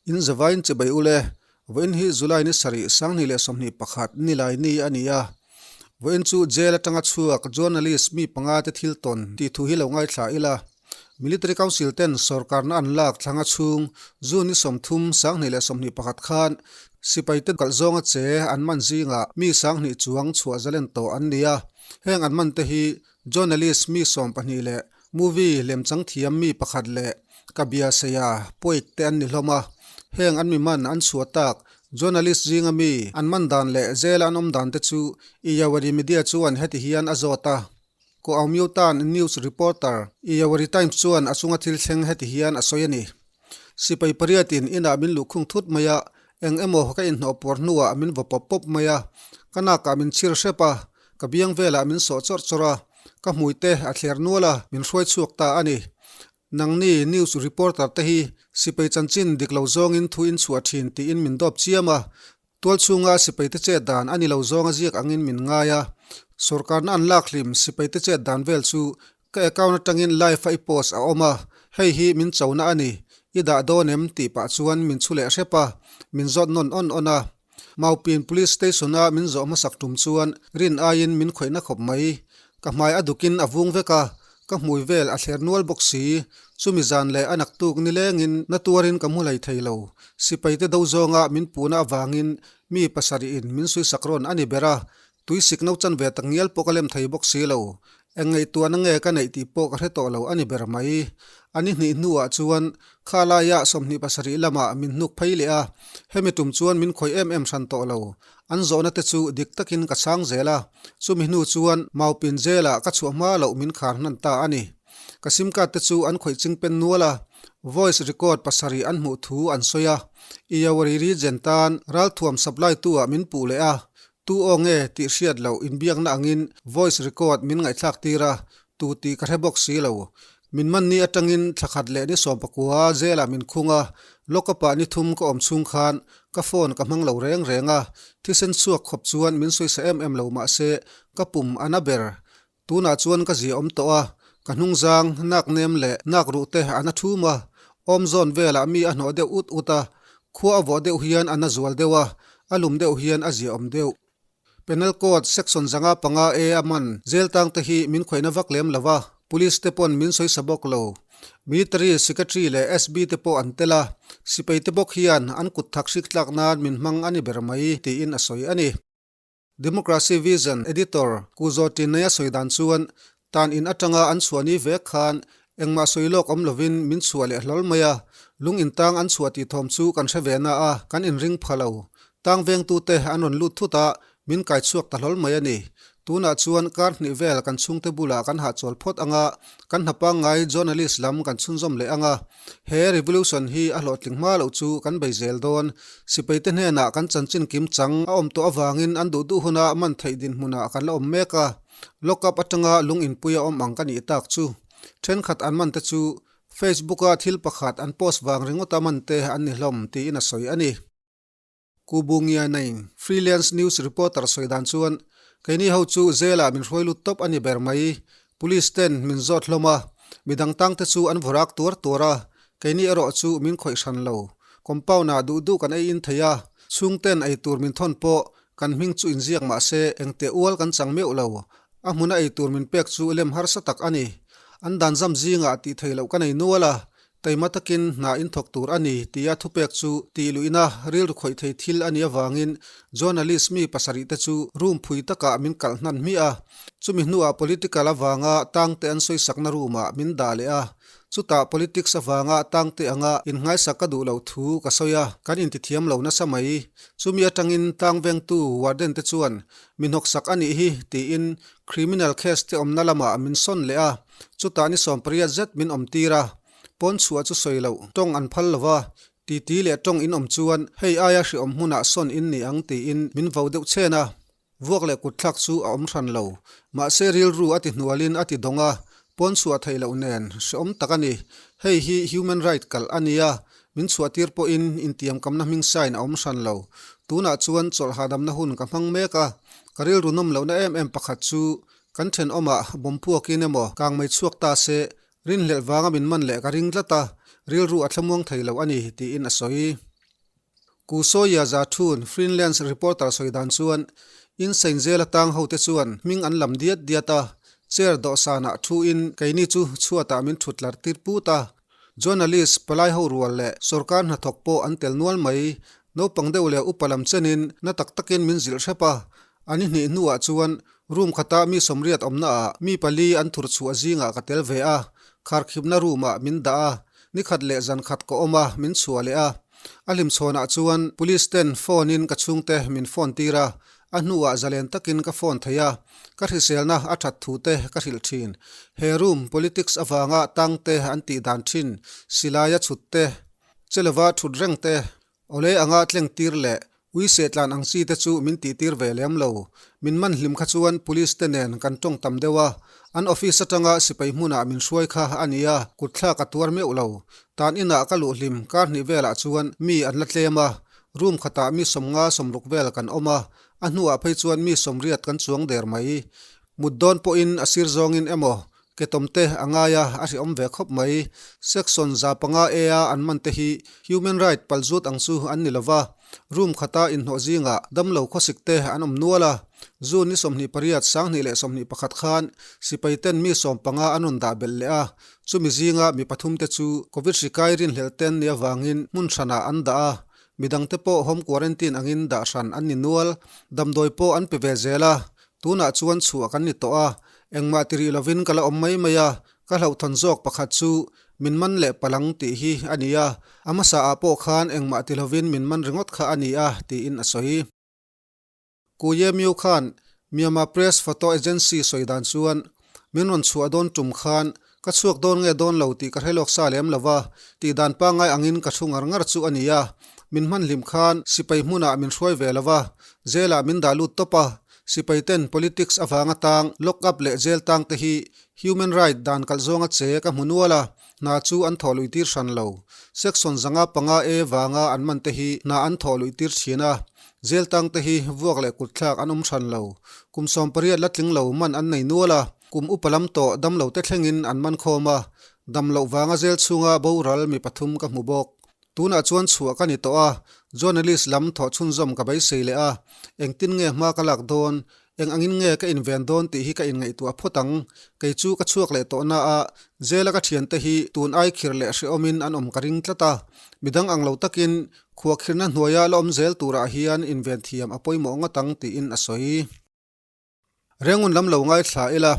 In zavain chibai ule, vawiin hi July ni sarih 2021 nilai ni a ni a. Vawiin chu jail atanga chhuak journalist mi panga te thil tawn tih thu hi lo ngaithla ila. Military Council ten sorkarna an lak thlanga chhung June ni 30 2021 khan sipai te kalh zawnga che an man zingah mi 2000 chuang chhuah zalen tawh an ni a. Heng an man te hi journalist mi 12 leh Movie lemchang thiam mi pakhat leh ka bia seia poet te an ni hlawm a, heng an mi man an chhuah tak journalist zinga mi an man dan leh zela an awm dan te chu Iyawari Media chuan heti hian a zawt a. Ko Aung Myo Tan news reporter Iyawari Times chuan a chunga thil thleng heti hian a sawi a ni. Sipai pariat in inah min luhkhung thut mai a, eng emaw ka inhnawh puar hnuah min vaw pawp pawp mai a, ka nakah min chhir hrep a, Ka biang velah min sawh chawrh chawrh a, ka hmui te a thler nual a, min hruai chhuak ta a ni. Nangni news reporter te hi sipai chanchin dik lo zawngin thu in chhuah thin tiin min dawp chiam a, tual chhunga sipai te chet dan a ni lo zawnga ziak angin min ngai a. Sorkarna an lak hlim sipai te chet dan vel chu ka account atangin live a i post a awm a, hei hi min chona a ni, i dah dawn em tih pah chuan min chhu leh hrep a, min zawt nawn awn awn a. Maupin Police Station a min zawh hmasak tum chuan rin aiin min khawihna khawp mai. Ka hmai a dukin a vung vek a, ka hmui vel a thler nual bawk si. Chumi zan leh a naktuk nilengin na tuarin ka hmu hlei thei lo. Sipaite do zawnga min puhna avangin mi pasarihin min suisak rawn a ni ber a, tui sik no chan ve tak ngial pawh ka lem thei bawk si lo. Eng ngaihtuahna nge ka neih tih pawh ka hre tawh lo a ni ber mai. A ni hnih hnuah chuan kha laia 27 lamah min hnuk phei leh a, hemi tum chuan min khawih em em hran tawh lo. An zawhna te chu dik takin ka chhang zel a, chumi hnu chuan Maupin Jail-ah ka chhuah hma loh min khar hnan ta a ni. Ka sim card te chu an khawih ching pen nual a, voice record pasarih an hmuh thu an sawi a, Iyawari region tan ralthuam supply tu ah min puh leh a, Tu aw nge tih hriat loh inbiakna angin voice record min ngaihthlak tir a, tu tih ka hre bawk si lo. Min manni atangin thla khat leh ni 19 jail-ah min khung a, lock-up-ah ni thum ka awm chhung khan ka phone ka hmang lo reng reng a, thisen chhuak khawp chuan min sawisa em em lo mahse ka pum a na ber. Tunah chuan ka zia awm tawh a, ka hnungzang, nak nem leh nak ruh te a na thum a, awm zawn velah mi a hnawh deuh ut ut a, khua a vawh deuh hian a na zual deuh a, a lum deuh hian a zia awm deuh. Penal Code Section 505 A a man jail tang te hi min khawihna vak lem lo a, Police te pawn min sawisa bawk lo. Military Secretary leh SB te pawh an tel a, sipai te bawk hian an kut thak hrik tlak nan min hmang a ni ber mai tiin a sawi a ni. Democracy Vision Editor Ku Zaw Tin Neia sawi dan chuan tan in atanga an chhuah ni vek khan engmah sawi lawk awm lovin min chhuah leh hlawl mai a, lung in tang an chhuah tih thawm chu kan hre ve na a, kan inring pha lo. Tang vengtute an rawn lut thut a, min kai chhuak ta hlawl mai a ni. Tunah chuan kar hnih vel kan chhungte bulah kan hahchawl phawt anga, kan hna pangngai journalist lam kan chhunzawm leh anga, He revolution hi a hlawhtling hma loh chu kan bei zel dawn. Sipaite hnenah kan chanchin kim chang a awm tawh avangin an duh duh huna man theih dinhmunah kan la awm mek a. Lock up atanga lung inpui a awm ang ka nih tak chu. Thenkhat an man te chu Facebook-a thil pakhat an post vang ringawta man te an ni hlawm tiin a sawi a ni. Ku Bu Ngia Naing, freelance news reporter sawi dan chuan, Keini ho chu jail-ah min hruai lut tawp a ni ber mai. Police ten min zawt hlawm a, midang tangte chu an vawrak tuar tuar a, keini erawh chu min khawih hran lo. Compound-ah duh duh kan ei in thei a, chhungten ei tur min thawn pawh kan hming chu inziak mah se engteh ual kan chang meuh lo. A hmuna ei tur min pek chu lem harsa tak a ni. An dan zam zingah tih theih loh ka nei nual a, Taima takin hna in thawk tur a ni tia thupek chu tih luihna rilru khawih thei thil a nih avangin journalist mi pasarih te chu room phui takah min kalh hnan hmiah a. Chumi hnuah political avanga tangte an sawisakna room ah min dah leh a. Chutah politics avanga tangte anga inngaisak ka duh loh thu ka sawi a, kan intithiam lo nasa mai. Chumi atangin tang vengtu warden te chuan mi hnawksak a nih hi tiin criminal case te awmna lamah min sawn leh a. Chutah ni 80 zet min awm tir a, pawn chhuah chu sawi loh, tawng an phal lo va, titi leh tawng in awm chuan hei aia hriawm hmunah sawn in ni ang tiin min vo deuh chhen a. Vuak leh kutthlak chu a awm hran lo, mahse rilru a ti hnualin a ti dawng a, pawn chhuah theih loh nen hriawm tak a ni. Hei hi human right kalh a nia, min chhuah tir pawhin intiamkamna hming sign a awm hran lo. Tunah chuan chawlh hahdamna hun ka hmang mek a, ka rilru nawm lohna em em pakhat chu Kan thenawmah bawm puakin emaw kangmei chhuak ta se, rinhlelh vanga min man leh ka ring tlat a, rilru a thlamuang thei lo a ni, tiin a sawi. Ku Sawia Zathun, Freelance reporter sawi dan chuan, Insein zel atang hote chuan hming an lam diat diat a, chair dawhsanah thuin keini chu chhuatah min thut tlar tir put a. Journalist, palai ho rual leh sorkar hnathawk pawh an tel nual mai. Naupang deuh leh upa lam chenin na tak takin min zilh hrep a. A ni hnih hnuah chuan room khata mi sawmriat awmnaah mi pali an thur chhuah zingah ka tel ve a, kharkhipna room-ah min dah a, ni khat leh zan khat ka awm a, min chhuah leh a. A hlimchhawnah chuan police ten phone-in ka chhungte min phone tir a, a hnuah zalen takin ka phone thei a, ka hriselna a that thu te ka hrilh thin. He room politics avanga tang te an tih dan thin, silaia chhut te, che lova thut reng te, awle anga tleng tir leh ui sehtlan ang chi te chu min tih tir ve lem lo. Min man hlim kha chuan police te nen kan tawng tam deuh a, an office atanga sipai hmunah min hruai kha a nia, kutthlak a tuar meuh lo. Tan inah ka luh hlim kar hnih velah chuan mi an la tlem a, Room khatah mi sawmnga sawmruk vel kan awm a, a hnuah phei chuan mi sawmriat kan chuang der mai. Mut dawn pawhin a sir zawngin emaw ke tawmte a ngai a, a hrehawm ve khawp mai. Section 500 A a an man te hi human right palzut ang chu an ni lova, room khata inhnawh zingah damlo khawsik te an awm nual a. June ni 28 2021 khan sipai ten mi 15 an rawn dah belh leh a, chumi zinga mi pathum te chu Covid hri kai rinhlelh ten ni avangin hmun hranah an dah a, Midangte pawh home quarantine angin dah hran an ni nual. Damdawi pawh an pe ve zel a, tunah chuan chhuah kan ni tawh a, engmah ti rih lovin ka la awm mai mai a, ka hlauhthawn zawk pakhat chu min man leh palang tih hi a ni a, a hmasa ah pawh khan engmah ti lovin min man ringawt kha a ni a, tiin a sawi. Ku Ye Myo khan Myanmar Press Photo Agency sawi dan chuan, Min rawn chhuah dawn tum khan ka chhuak dawn nge dawn lo tih ka hre lawk sa lem lo va, tih dan pangngai angin ka thu ngar ngar chu a ni a. Min hman hlim khan sipai hmunah min hruai ve lo va, jail ah min dah lut tawp a. Sipai ten politics avanga tang, lock up leh jail tang te hi human right dan kalh zawnga che ka hmu nual a, hna chu an thawh luih tir hran lo. Section 505 A vanga an man te hi hna an thawh luih tir thin a, Jail tang te hi vuak leh kutthlak an awm hran lo. Kum 18 la tling lo man an nei nual a, kum upa lam tawh damlo te thlengin an man khawm a, dam loh vanga jail chhunga boral mi pathum ka hmu bawk. Tunah chuan chhuah ka ni tawh a, journalist lam thawh chhunzawm ka beisei leh a, engtin nge hma ka lak dawn, Eng angin nge ka inven dawn tih hi ka inngaihtuah phawt ang. Kei chu ka chhuak leh tawh na a, jail a ka thiante hi tun ai khir leh hrehawmin an awm ka ring tlat a. Midang ang lo takin khuahkhirna hnuaia la awm zel turah hian inven thiam a pawimawh ngawt ang tiin a sawi. Rengun lam lo ngaithla ila,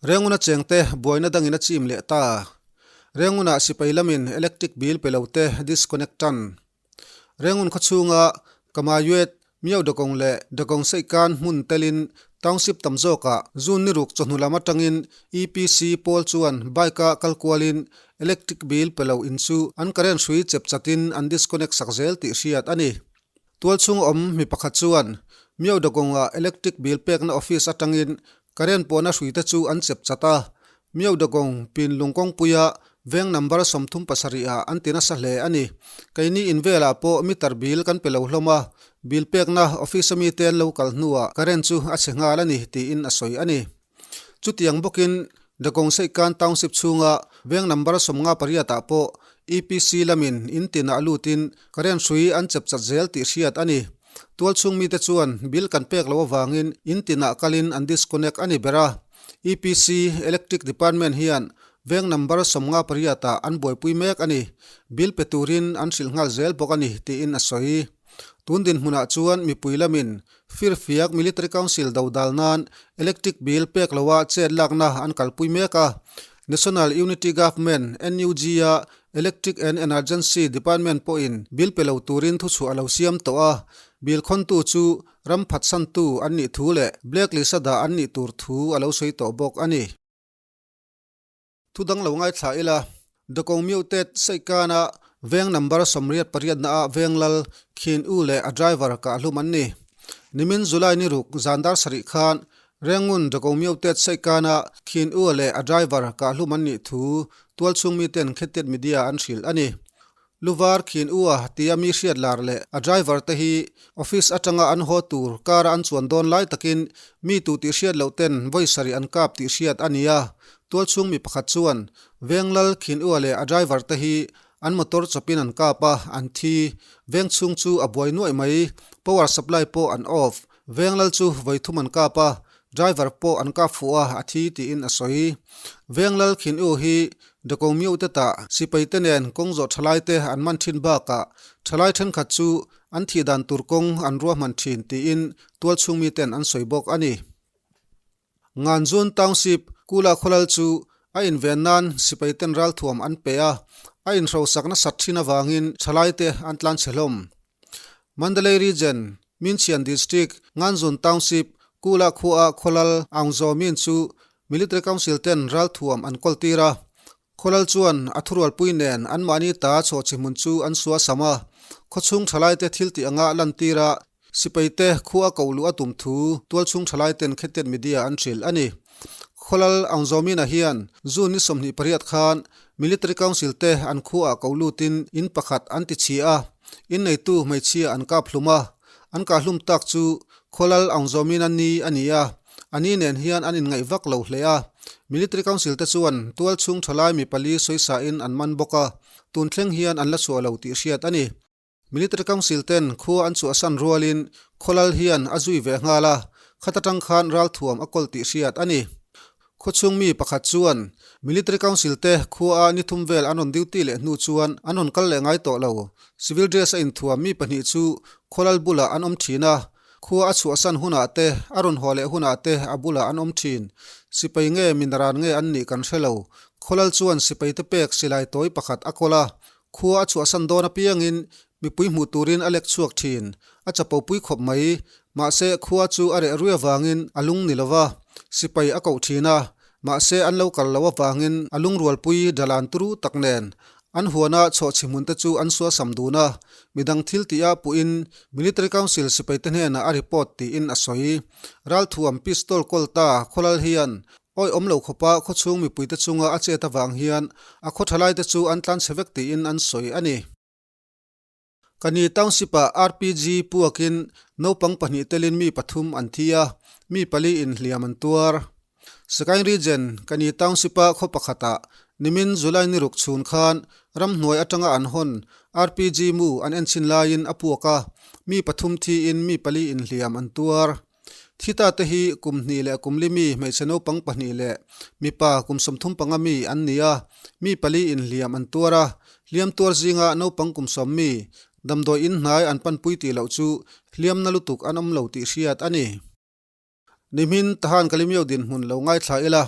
Renguna chengte buaina dangin a chim leh ta. Rengunah sipai lamin electric bill pe lo te disconnect tan. Rengun khawchhunga Kamayuet, Miao Dawkawng leh Dawkawng Seihkan hmun telin township tam zawkah June ni ruk chawhnu lam atangin EPC pawl chuan bike-a kal kualin electric bill pe lo in chu an current hrui chep chatin an disconnect sak zel tih hriat a ni. Tualchhung awm mi pakhat chuan Miao Dawkawngah electric bill pekna office atangin Current pawhna hruite chu an chep chat a, Miao Dagong pin lung kawngpuia veng number 37 ah an ti nasa hle a ni. Keini in velah pawh meter bill kan pe lo hlawm a, bill pekna office a mite an lo kal hnuah current chu a chhe nghal a ni tiin a sawi a ni. Chutiang bawkin Dagong Seihkan Township chhunga veng number 58 ah pawh EPC lamin in tinah lutin current hrui an chep chat zel tih hriat a ni. Tualchhung mite chuan bill kan pek loh avangin in tinah kalin an disconnect a ni ber a. EPC, Electric Department, hian veng number 58 ah an buaipui mek a ni. Bill pe turin an hrilh nghal zel bawk a ni, tiin a sawi. Tun dinhmunah chuan mipui lamin Firfiak Military Council dodal nan electric bill pek loha chet lakna an kalpui mek a. National Unity Government, NUG, a Electric and Energency Department pawhin bill pe lo turin thuchhuah a lo siam tawh a, bill khawntu chu ram phatsantu an nih thu leh black list a dah an nih tur thu a lo sawi tawh bawk a ni. Thu dang lo ngaithla ila, Dawkawng Muted Seihkana veng number 88 naah veng lal Khin U leh a driver kahhlum an ni. Nimin July ni ruk zan dar sarih khan Rengun Dawkawng Myotet Seihkana Khin U leh a driver kahhlum an nih thu tualchhung miten Khetet Media an hrilh a ni. Luvar Khin U a tia mi hriat lar leh a driver te hi office atanga an haw tur car a an chuan dawn lai takin mi tu tih hriat loh ten vawi sarih an kap tih hriat a ni a. Tualchhung mi pakhat chuan Venglal Khin U leh a driver te hi. An motor chawpin an kap a, an thi. Veng chhung chu a buai nuaih mai. Power supply pawh an off. Veng lal chu vawi thum an kap a, driver pawh an kap fuh a, a thi tiin a sawi. Veng lal Khin U hi Dako Myo te tah sipai te nen kawng zawh thalai te an man thin bakah thalai thenkhat chu an thih dan tur kawng an ruahman thin tiin tualchhung miten an sawi bawk a ni. Nganzun Township Kula khawlal chu a inven nan sipai ten ralthuam an pe a, a inhrosak nasat thin avangin thalai te an tlan chhe hlawm. Mandalay Region, Minchian District, Nganzun Township Kula khua khawlal Aung Zaw Min chu Military Council ten ralthuam an kawl tir a, Khawlal chuan a thurualpui nen anmahni ta chhawhchhi hmun chu an sua sam a, khawchhung thalaite thil tih anga lantir a, sipaite khua a koh luh a tum thu tualchhung thalaiten Khetet Media an hrilh a ni. Khawlal Aungzawmina hian June ni 28 khan Military Council te an khuaah koh lutin in pakhat an ti chhi a, inneitu hmeichhia an kap hlum a, an kah hlum tak chu Khawlal Aungzawmina ni a ni a, A ni nen hian an inngaih vak lo hle a, Military Council te chuan tual chhung thalai mi pali sawisain an man bawk a, tun thleng hian an la chhuah lo tih hriat a ni. Military Council ten khua an chhuahsan rualin khawlal hian a zui ve nghal a, khat atang khan ralthuam a kawl tih hriat a ni. Khawchhung mi pakhat chuan Military Council te khua a ni thum vel an rawn duty leh hnu chuan an rawn kal leh ngai tawh lo. Civil dress a inthuam mi pahnih chu khawlal bulah an awm thin a, Khua a chhuahsan hunah te, a rawn haw leh hunah te a bulah an awm thin. Sipai nge minaran nge an nih kan hre lo. Khawlal chuan sipaite pek silai tawi pakhat a kawl a. Khua a chhuahsan dawn apiangin mipui hmuh turin a lek chhuak thin. A chapopui khawp mai. Mahse, khua chu a reh rui avangin a lung ni lo va. Sipai a koh thin a. Mahse, an lo kal lo avangin a lungrualpui dalan turu tak nen An huana chhawhchhi hmunte chu an suasam dun a, midang thil tih ah puhin Military Council sipaite hnenah a report tiin a sawi. Ralthuam pistol kawl ta khawlal hian awi awm lo khawpa khawchhung mipuite chunga a chet avang hian a khaw thalaite chu an tlanchhe vek tiin an sawi a ni. Kani Township-ah RPG puakin naupang pahnih telin mi pathum an thi a, mi pali in hliam an tuar. Sagaing Region, Kani Township-a khaw pakhatah nimin July ni ruk chhun khan ramhnuai atanga an hawn RPG mu an enchhin laiin a puak a, mi pathum thiin mi pali in hliam an tuar. Thita te hi kum hnih leh kum li mi hmeichhe naupang pahnih leh mipa kum 35 mi an ni a, mi pali in hliam an tuar a, hliam tuar zinga naupang kum sawm mi damdawi in hnai an panpui tih loh chu hliamna lutuk an awm lo tih hriat a ni. Nimin Tahan Kalimio dinhmun lo ngaithla ila,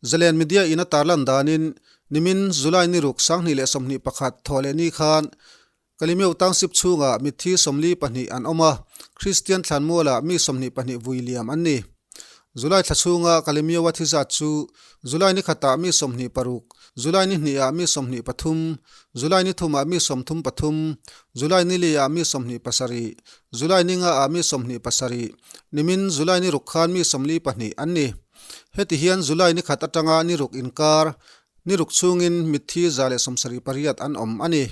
Zalen Media in a tarlan danin nimin July ni ruk 2021 thawh leh ni khan Kalimeu Township chhungah mitthi 42 an awm a, Kristian thlanmualah mi 22 vui liam an ni. July thla chhunga Kalimeu-a thi zat chu July ni khatah mi 26, July ni hnihah mi 23, July ni thumah mi 33, July ni liah mi 27, July ni ngaah mi 27, nimin July ni ruk khan mi 42 an ni. Heti hian July ni khat atanga ni ruk inkar, ni ruk chhungin mitthi 178 an awm a ni.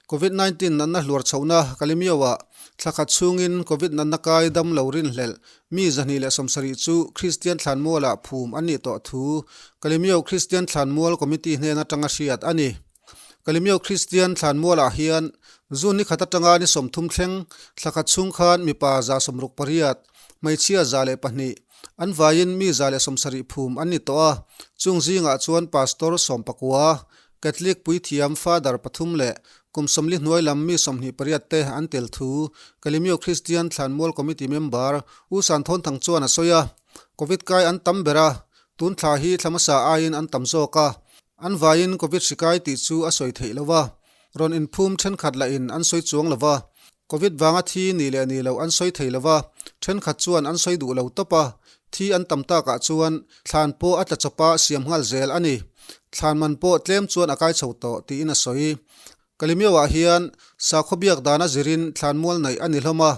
Covid 19 natna hluar chhohna Kalimio-ah thla khat chhungin Covid natna kai dam lo rinhlelh mi 270 chu Kristian thlanmualah phum an nih tawh thu Kalimio Kristian Thlanmual Committee hnen atanga hriat a ni. Kalimio Kristian Thlanmualah hian June ni khat atanga ni 30 thleng thla khat chhung khan mipa 68, hmeichhia 102, an vaiin mi 170 phum an ni tawh a, chung zingah chuan Pastor 19, Catholic puithiam Father pathum leh kum 40 hnuai lam mi 28 te an tel thu Kalimio Christian Thlanmual Committee member U San Thawnthang chuan a sawi a. Covid kai an tam ber a, tun thla hi thla hmasa aiin an tam zawk a. An vaiin Covid hri kai tih chu a sawi theih lo va, rawn inphum thenkhat lahin an sawi chuang lo va. Covid vanga thi ni leh ni lo an sawi thei lo va, thenkhat chuan an sawi duh lo tawp a, thi an tam takah chuan thlan pawh a tla chawpa siam nghal zel a ni. Thlan man pawh tlem chuan a kai chho tawh tiin a sawi. Kalimio-ah hian sakhaw biak dana zirin thlan mual neih a ni hlawm a,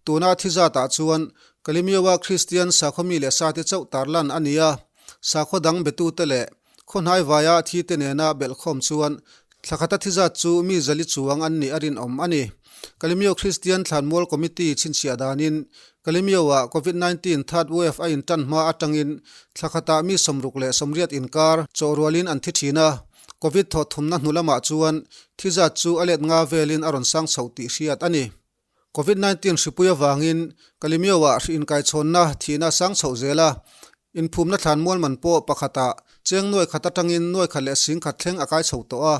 tuna thi zatah chuan Kalimio-a Kristian sakhaw mi leh sate chauh tarlan a ni a, sakhaw dang betute leh Khaw vaia thi te nena belhkhawm chuan thla khata thi zat chu mi zali chuang an nih a rinawm a ni. Kalimio Kristian Thlanmual Committee chhinchhiah danin Kalimio-ah Covid 19 third wave a intan hma atangin thla khatah mi 68 inkar chawhrualin an thi thin a. Covid thawh thumna hnu lamah chuan thi zat chu a let nga velin a rawn sang chhoh tih hriat a ni. Covid 19 hripui avangin Kalemyo-ah hri inkaichhawnna thihna a sang chhoh zel a, inphumna thlan mual man pawh pakhatah cheng nuai khat atangin nuai khat leh sing khat thleng a kai chho tawh a.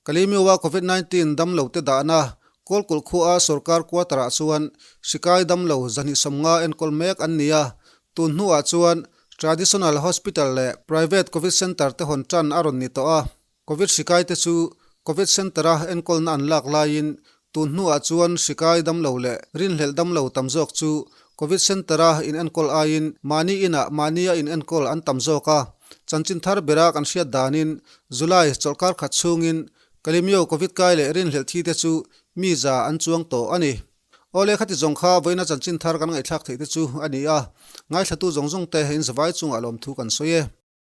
Kalemyo-a Covid 19 damlote dahna Kawlkulh khuaa sorkar quarter-ah chuan hri kai damlo 250 enkawl mek an ni a, tun hnuah chuan Traditional Hospital leh Private Covid Centre te hawn tan a rawn ni tawh a. Covid hri kaite chu Covid Centre-a enkawlna an lak laiin tun hnuah chuan hri kai damlo leh rinhlelh damlo tam zawk chu Covid Centre-a in enkawl aiin mahni inah mahnia in enkawl an tam zawk a. Chanchin thar bera kan hriat danin July chawlhkar khat chhungin Kalemyo Covid kai leh rinhlelh thi te chu mi za an chuang tawh a ni. Awle khati zawng kha vawiina chanchin thar kan ngaihthlak theih te chu a ni a, ngaithlatu zawng zawng te in zavai chungah lawmthu kan sawi e.